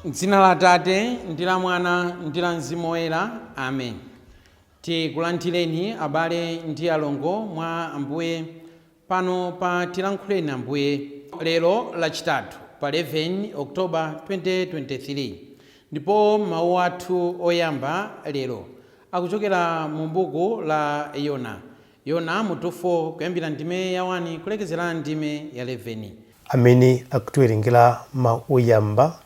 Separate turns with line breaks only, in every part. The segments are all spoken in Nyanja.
M'dzina la Atate, ndi la Mwana, ndi la Mzimu Woyera. Amen. Tikulandireni abale ndi alongo mwa Ambuye pano pa Tilankhuleni Ambuye lero Lachitatu pa 11 October 2023. Ndipo mawu athu oyamba lero akuchokera mu buku la Yona. Yona mutu 4 kuyambira ndime ya 1 kulekezera ndime ya 11.
Amene akutiwerengera mawu oyamba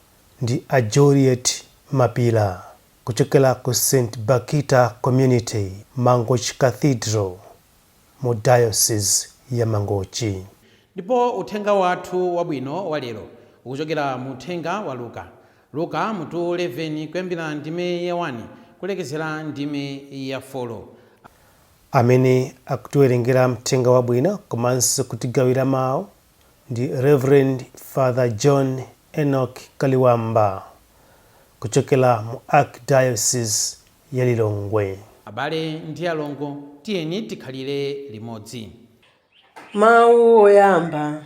ndi a Joliet Mapila kuchokera ku St Bakhita Community, Mangochi Cathedral mu Diocese ya Mangochi.
Ndipo uthenga wathu wabwino wa lero ukuchokera mu uthenga wa Luka. Luka mutu 11 kuyambira ndime ya 1 kulekezera ndime ya 4.
Amene akutiwerengera mthenga wabwino komanso kutigawira mawu ndi Rev Father John Enock Kaliwamba kuchokera mu Archdiocese ya Lilongwe.
Abale ndi alongo, tiyeni tikhalire limodzi.
Mawu oyamba.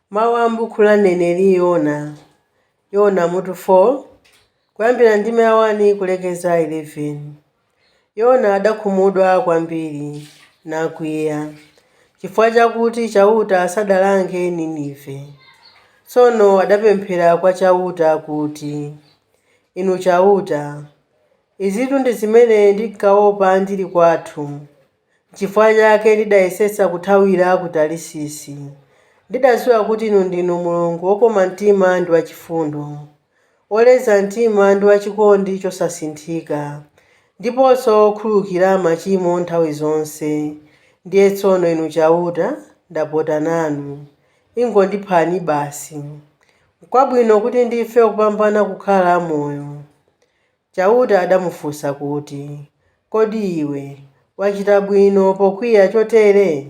Mawu a m'buku la mneneri Yona. Yona mutu 4, kuyambira ndime ya 1 kulekeza 11. Yona adakhumudwa kwambiri nakwiya, chifukwa chakuti Chauta sadalange Ninive. Tsono adapemphera kwa Chauta kuti, Inu Chauta, izitu ndi zimene ndinkaopa ndili kwathu. N'chifukwa chake ndidayesetsa kuthawira ku Tarisisi. Ndidadziwa kuti Inu ndinu Mulungu wokoma mtima ndi wachifundo, woleza mtima ndi wachikondi chosasinthika, ndiponso wokhululukira machimo nthawi zonse. Ndiye tsono Inu Chauta, ndapota nanu. Ingondiphani basi. N'kwabwino kuti ndife kupambana kukhala amoyo. Chauta adamufunsa kuti, Kodi iwe wachita bwino pokwiya chotere?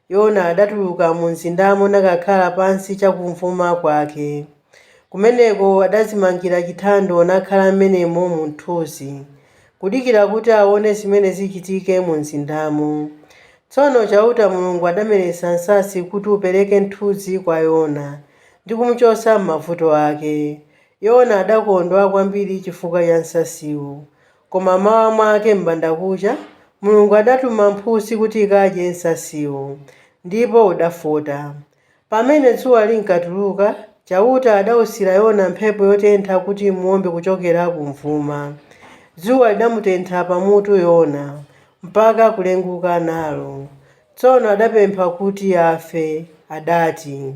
Yona adatuluka mu mzindamo nakakhala pansi chakumvuma kwake. Kumeneko adadzimangira chithando nakhala m'menemo mu mthunzi, kudikira kuti aone zimene zichitike mu mzindamo. Tsono Chauta Mulungu adameretsa msasi kuti upereke mthunzi kwa Yona ndi kumuchotsa m'mavuto ake. Yona adakondwa kwambiri chifukwa cha msasiwo. Koma mmawa mwake m'bandakucha, Mulungu adatuma mphutsi kuti ikadye msasiwo, ndipo udafota. Pamene dzuwa linkatuluka, Chauta adawusira Yona mphepo yotentha kuti imuwombe kuchokera kumvuma. Dzuwa lidamutentha pamutu Yona, mpaka kulenguka nalo. Tsono adapempha kuti afe. Adati,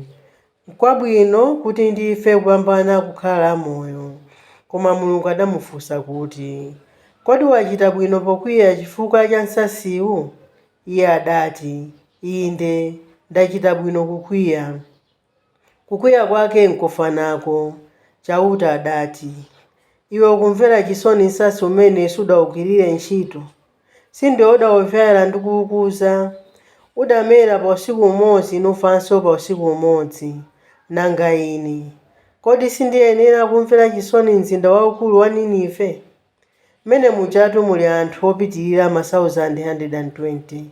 N'kwabwino kuti ndife kupambana kukhala amoyo. Koma Mulungu adamufunsa kuti, Kodi wachita bwino pokwiya chifukwa cha msasiwu? Iye adati, Inde, ndachita bwino kukwiya. Kukwiya kwake n'kufa nako. Chauta adati, Iwe ukumvera chisoni msasi umene sudawugwirire ntchito. Sindiwe udawuvyala ndi kuwukuza. Udamera pa usiku umodzi nufanso pa usiku umodzi. Nanga ine, kodi sindiyenera kumvera chisoni mzinda waukulu wa Ninive? Mmene mujatu muli anthu opitirira masauzande 120,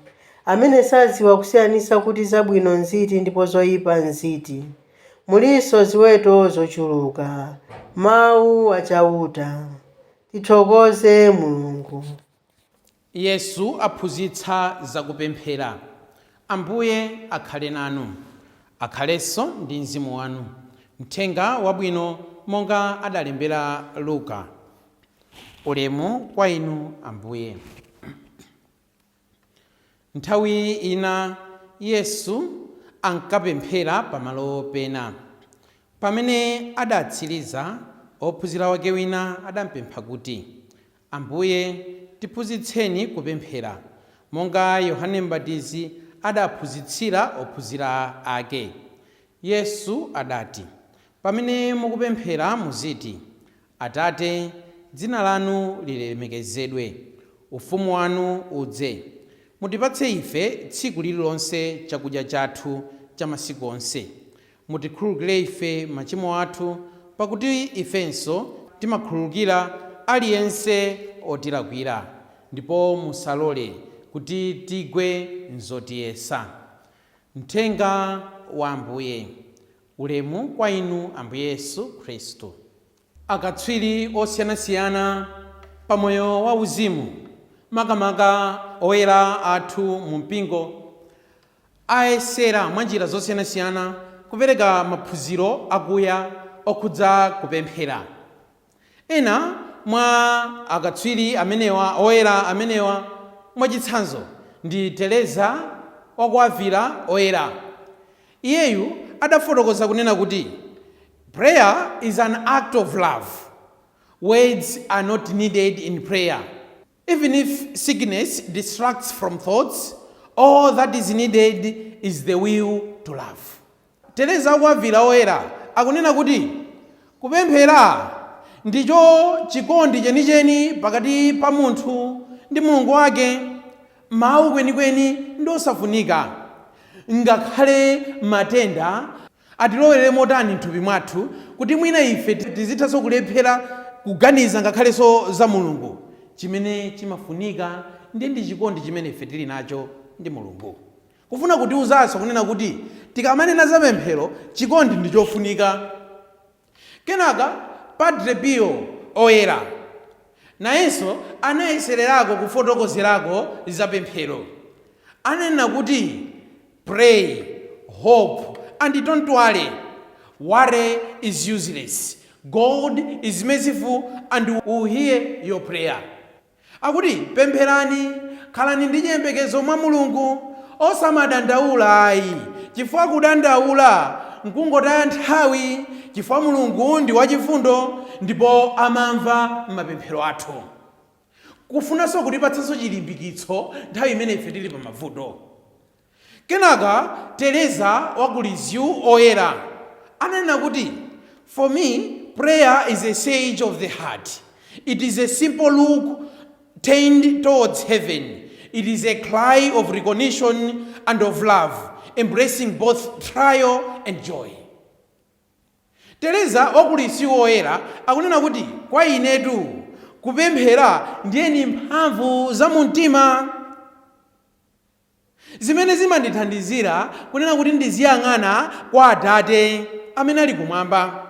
amene sadziwa kusiyanitsa kuti zabwino n'ziti ndipo zoyipa n'ziti. Mulinso ziweto zochuluka. Mawu a Chauta. Tithokoze Mulungu.
Yesu aphunzitsa za kupemphera. Ambuye akhale nanu. Akhalenso ndi mzimu wanu. Mthenga Wabwino monga adalembera Luka. Ulemu kwa Inu, Ambuye. Nthawi ina Yesu ankapemphera pamalo pena. Pamene adatsiriza, wophunzira wake wina adampempha kuti, Ambuye, tiphunzitseni kupemphera, monga Yohane Mbatizi adaphunzitsira ophunzira ake. Yesu adati, Pamene mukupemphera muziti, Atate, dzina lanu lilemekezedwe, ufumu wanu udze. Mutipatse ife tsiku lililonse chakudya chathu cha masiku onse. Mutikhululukire ife machimo athu, pakuti ifenso timakhululukira aliyense otilakwira, ndipo musalole kuti tigwe m'zotiyesa. Mthenga wa Ambuye. Ulemu kwa inu Ambuye Yesu Khristu. Akatswiri osiyanasiyana pamoyo wa uzimu, makamaka oyera athu mu mpingo, ayesera mwa njira zosiyanasiyana kupereka maphunziro akuya okhudza kupemphera. Ena mwa akatswiri amenewa, oyera amenewa, mwachitsanzo ndi Teresa wa ku Avila oyera. Iyeyu adafotokoza kunena kuti, "Prayer is an act of love. Words are not needed in prayer. Even if sickness distracts from thoughts, all that is needed is the will to love." Teresa wa ku Avila oyera akunena kuti kupemphera ndicho chikondi chenicheni pakati pa munthu ndi Mulungu wake. Mawu kwenikweni ndi osafunika. Ngakhale matenda atilowerere motani mthupi mwathu, kuti mwina ife tizithanso kulephera kuganiza ngakhalenso za Mulungu, chimene chimafunika ndi chikondi chimene ife tili nacho ndi Mulungu. Kufuna kutiwuzanso kunena kuti tikamanena za pemphero, chikondi ndi chofunika. Kenaka Padre Pio oyera nayenso anayesererako kufotokozerako za pemphero. Ananena kuti, "Pray, hope and don't worry. Worry is useless. God is merciful and will hear your prayer." Akuti pempherani, khalani ndi chiyembekezo mwa Mulungu, osamadandaula ayi, chifukwa kudandaula nkungotaya nthawi, chifukwa Mulungu ndi wachifundo ndipo amamva mapemphero athu. Kufunanso kutipatsanso chilimbikitso nthawi imene ife tili pa mavuto. Kenaka Teresa wa ku Lisieux oyera ananena kuti, "For me, prayer is a search of the heart. It is a simple look turned towards heaven. It is a cry of recognition and of love, embracing both trial and joy." Teresa wa ku Lisieux oyera akunena kuti kwa inetu kupemphera ndiye ni mphamvu za mumtima zimene zimandithandizira kunena kuti ndiziyang'ana kwa Atate amene ali kumwamba,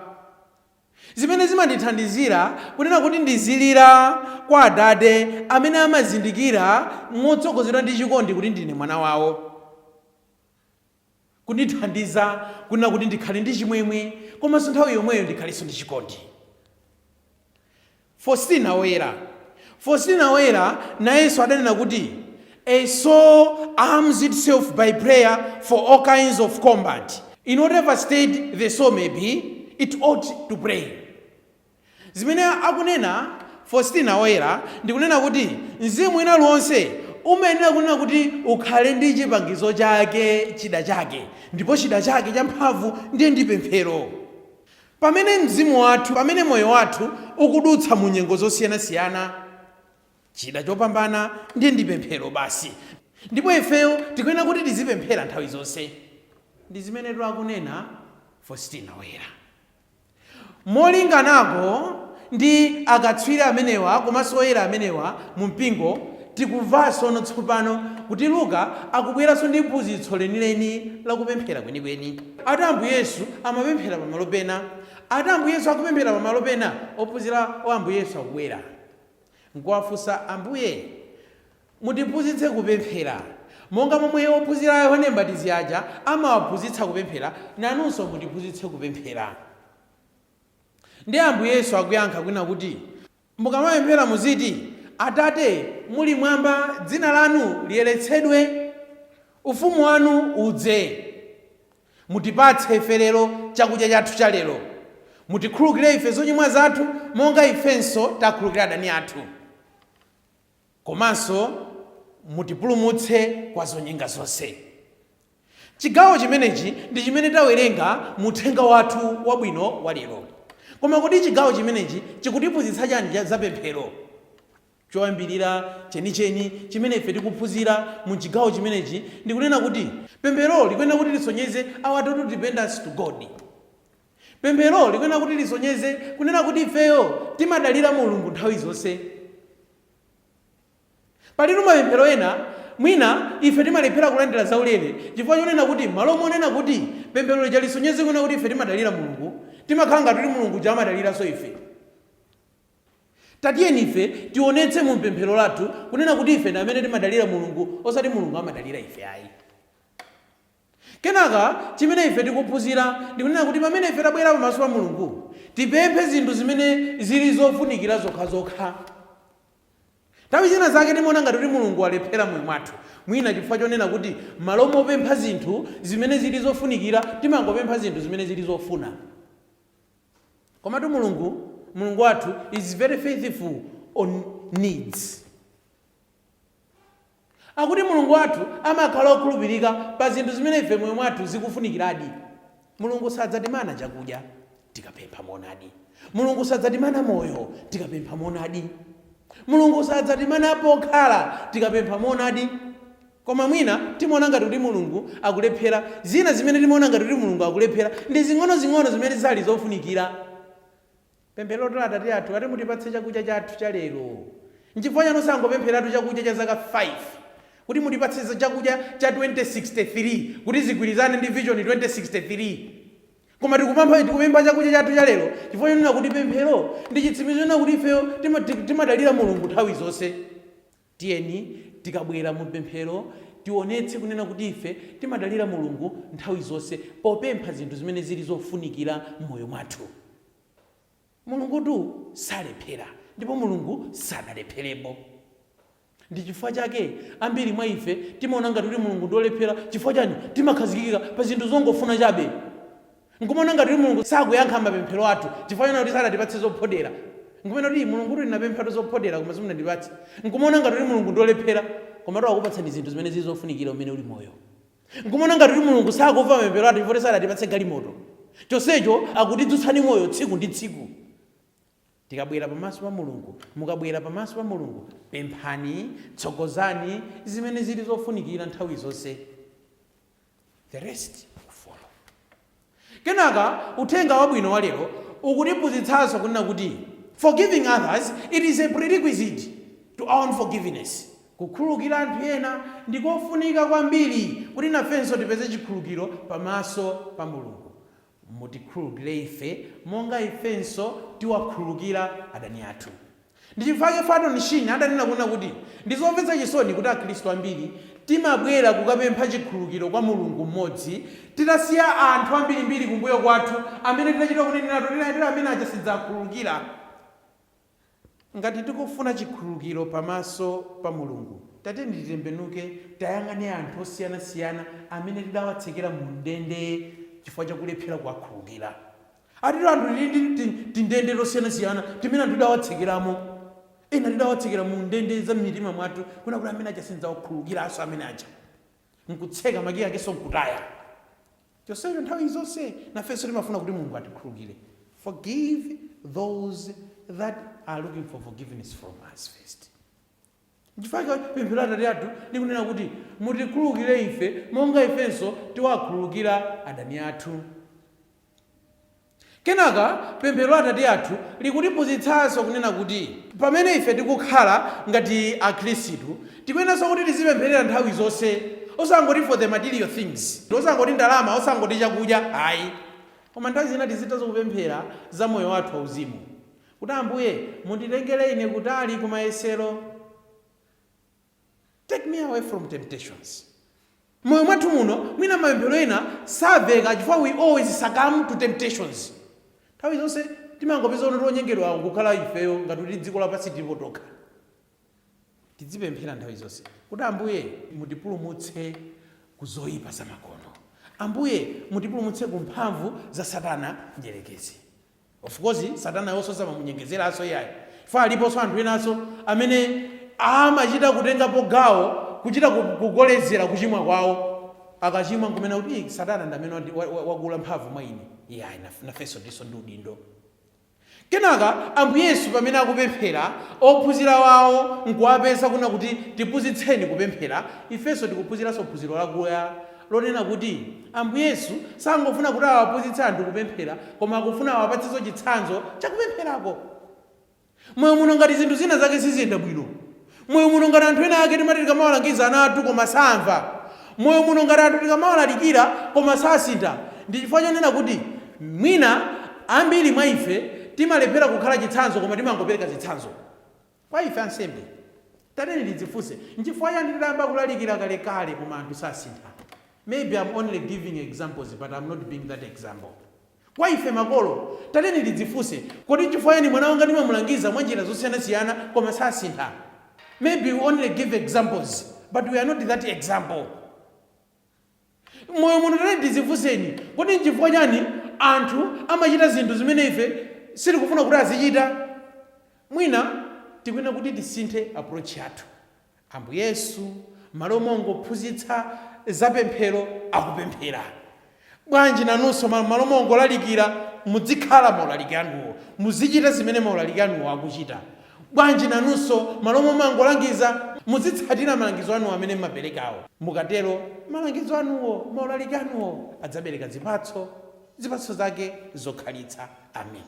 zimene zimandithandizira kunena kuti ndizilira kwa Atate amene amazindikira motsogozedwa ndi chikondi kuti ndine mwana wawo, kundithandiza kunena kuti ndikhale ndi chimwemwe komanso nthawi yomweyo ndikhalenso ndi chikondi. Faustina woyera, Faustina woyera nayenso adanena kuti, "A soul arms itself by prayer for all kinds of combat. In whatever state the soul may be, it ought to pray." Zimene akunena Faustina woyera ndikunena kuti mzimu wina uliwonse umayenera kunena kuti ukhale ndi chipangizo chake, chida chake, ndipo chida chake champhamvu ndiye ndi pemphero. Pamene mzimu wathu, pamene moyo wathu ukudutsa mu nyengo zosiyanasiyana, chida chopambana ndiye ndi pemphero basi, ndipo ifeyo tikuyenera kuti tizipemphera nthawi zonse. Ndi zimene akunena Faustina woyera. Molinganako ndi akatswiri amenewa komanso oyera amenewa mu mpingo, tikumvanso tsopano kuti Luka akubweranso ndi phunzitso lenileni lakupemphera kwenikweni. Ati Ambuye Yesu amapemphera pamalo pena. Ati Ambuye Yesu akupemphera pamalo pena, ophunzira wa Ambuye Yesu akubwera nkuwafunsa, "Ambuye, mutiphunzitse kupemphera monga momwe ophunzira a Yohane Mbatizi aja amawaphunzitsa kupemphera. Nanunso mutiphunzitse kupemphera." Ndi Ambuye Yesu akuyankha kwina kuti, "Mukamapemphera muziti, Atate muli mwamba, dzina lanu liyeretsedwe, ufumu wanu udze, mutipatse ife lero chakudya chathu cha lero, mutikhululukire ife zochimwa zathu monga ifenso takhululukira adani athu, komanso mutipulumutse kwa zonyenga zonse." Chigawo chimenechi ndi chimene tawerenga mu uthenga wathu wabwino wa lero. Koma kodi chigawo chimenechi chikutiphunzitsa chani za pemphero? Choyambirira chenicheni chimene ife tikuphunzira mu chigawo chimenechi ndikunena kuti pemphero likuyenera kuti lisonyeze our total dependence to God. Pemphero likuyenera kuti lisonyeze kunena kuti ifeyo timadalira Mulungu nthawi zonse. Palitu mapemphero ena mwina ife timalephera kulandira zaulere chifukwa chonena kuti malo monena kuti pemphero lija lisonyeze kunena kuti ife timadalira Mulungu, timakhala ngati kuti Mulungu uja amadaliranso ife. Tatiyeni ife tionetse mu pemphero lathu kunena kuti ife ndi amene timadalira Mulungu, osati Mulungu amadalira ife ayi. Kenaka chimene ife tikuphunzira ndikunena kuti pamene ife tabwera pamaso pa Mulungu, tipemphe zinthu zimene zili zofunikira zokhazokha. Nthawi zina zake timaona ngati kuti Mulungu walephera moyo mwathu, mwina chifukwa chonena kuti malo mopempha zinthu zimene zili zofunikira, timangopempha zinthu zimene zili zofuna. Komatu Mulungu, Mulungu wathu is very faithful on needs. Akuti Mulungu wathu amakhala okhulupirika pa zinthu zimene ife moyo mwathu zikufunikiradi. Mulungu sadzatimana chakudya tikapempha monadi. Mulungu sadzatimana moyo tikapempha monadi. Mulungu sadzatimana pokhala tikapempha monadi. Koma mwina timaona ngati kuti Mulungu akulephera. Zina zimene timaona ngati kuti Mulungu akulephera ndi zing'onozing'ono zimene zali zofunikira. Pemphero la Atate athu ati mutipatse chakudya chathu cha lero. Nchifukwa chani osangopempheratu chakudya cha zaka 5, kuti mutipatse chakudya cha 2063 kuti zigwirizane ndi Vision 2063? Koma tikupempha chakudya chathu cha lero chifukwa chonena kuti pemphero ndi chitsimikizo chonena kuti ifeyo timadalira Mulungu nthawi zonse. Tiyeni tikabwera mu pemphero tionetse kunena kuti ife timadalira Mulungu nthawi zonse popempha zinthu zimene zili zofunikira m'moyo mwathu. Mulungutu salephera, ndipo Mulungu sadalepherepo. Ndi chifukwa chake ambiri mwa ife timaona ngati kuti Mulungu ndi wolephera. Chifukwa chani? Timakhazikika pa zinthu zongofuna chabe, nkumaona ngati kuti Mulungu sakuyankha mapemphero athu chifukwa chonena kuti sadatipatse zophodera. Nkumena kuti, "Mulungu, kuti ndinapemphatu zophodera koma simunandipatse," nkumaona ngati kuti Mulungu ndi wolephera. Komatu akupatsani zinthu zimene zili zofunikira umene uli moyo. Nkumaona ngati kuti Mulungu sakumva mapemphero athu chifukwa sadatipatse galimoto, chonsecho akutidzutsani moyo tsiku ndi tsiku. Tikabwera pamaso pa Mulungu, mukabwera pamaso pa Mulungu, pemphani, tsogozani zimene zili zofunikira nthawi zonse. The rest will follow. Kenaka uthenga wabwino wa lero ukutiphunzitsanso kunena kuti forgiving others, it is a prerequisite to our own forgiveness. Kukhululukira anthu ena ndikofunika kwambiri kuti nafenso tipeze chikhululukiro pamaso pa Mulungu. "Mutikhululukire ife monga ifenso tiwakhululukira adani athu." Ndi chifukwa chake Fulton Sheen adanena kunena kuti ndi zomvetsa chisoni kuti Akhristu ambiri timabwera kukapempha chikhululukiro kwa Mulungu mmodzi titasiya anthu ambirimbiri kumbuyo kwathu amene tidachita kuneneratu tinayetera amene aja sidzakhululukira. Ngati tikufuna chikhululukiro pamaso pa Mulungu, tatiyeni titembenuke tayang'ane anthu osiyanasiyana amene tidawatsekera mu ndende chifukwa chakulephera kuwakhululukira. Atero anthu tili ndi tindende tosiyanasiyana timene anthu tidawatsekeramo. Ena tidawatsekera mu ndende za m'mitima mwathu kuna kuti amene aja sindidzawakhululukiranso amene aja. Nkutseka makiyi akenso nkutaya. Chonsecho nthawi zonse nafenso timafuna kuti Mulungu atikhululukire. Forgive those that are looking for forgiveness from us first. Nchifukwa pemphero la Atate athu likunena kuti mutikhululukire ife monga ifenso tiwakhululukira adani athu. Kenaka pemphero la Atate athu likutiphunzitsanso kunena kuti pamene ife tikukhala ngati Akhristu, tikuyeneranso kuti tizipempherera nthawi zonse, osangoti for the material things, osangoti ndalama, osangoti chakudya ayi, koma nthawi zina tizitha kupemphera za moyo wathu wauzimu, kuti Ambuye munditengere ine kutali kumayesero. Take me away from temptations. Moyo mwathu muno mwina mapemphero ena samveka chifukwa we always succumb to temptations. Nthawi zonse timangopeza kuti onyengedwa kukhala ifeyo ngati kuti dziko lapansi tilipo tokha. Tizipemphera nthawi zonse kuti Ambuye mutipulumutse ku zoyipa zamakono, Ambuye mutipulumutse ku mphamvu za Satana mdierekezi. Of course Satana yonso samamunyengezeranso iyayi, chifukwa aliponso anthu enanso amene amachita kutengapo gawo, kuchita kukolezera kuchimwa kwawo. Akachimwa nkumena kuti, "Ii, Satana ndi amene wakula mphamvu mwa ine." Iyayi, nafenso ndiso ndi udindo. Kenaka Ambuye Yesu pamene akupemphera, ophunzira wawo nkuwapeza kuna kuti tiphunzitseni kupemphera, ifenso tikuphunziranso phunziro lakuya lonena kuti Ambuye Yesu sangofuna kuti awaphunzitse anthu kupemphera, koma akufuna awapatsenso chitsanzo chakupempherako. Moyo muno ngati zinthu zina zake siziyenda bwino, moyo muno ngati anthu ena ake timati tikamawalangiza ana athu koma samva, moyo muno ngati anthu tikamawalalikira koma sasintha, ndi chifukwa chonena kuti mwina ambiri mwa ife timalephera kukhala chitsanzo koma timangopereka zitsanzo. Kwa ife ansembe, tatiyeni tidzifunse, nchifukwa chani tidayamba kulalikira kalekale koma anthu sasintha? Maybe I'm only giving examples, but I'm not being that example. Kwa ife makolo, tatiyeni tidzifunse, kodi nchifukwa chani mwana wanga ndimamulangiza mwa njira zosiyanasiyana koma sasintha? Maybe we only give examples, but we are not that example. Moyo muno tatiyeni tidzifunseni, kodi nchifukwa chani anthu amachita zinthu zimene ife sitikufuna kuti azichita? Mwina tikuyenera kuti tisinthe approach yathu. Ambuye Yesu malo mongophunzitsa zapemphero akupemphera. Bwanji nanunso malo mongolalikira muzikhala maulaliki anuwo, muzichita zimene maulaliki anuwo akuchita. Bwanji nanunso malo momangolangiza muzitsatira malangizo anuwo amene mmaperekawo. Mukatero malangizo anuwo, maulaliki anuwo adzabereka zipatso, zipatso zake zokhalitsa. Amen.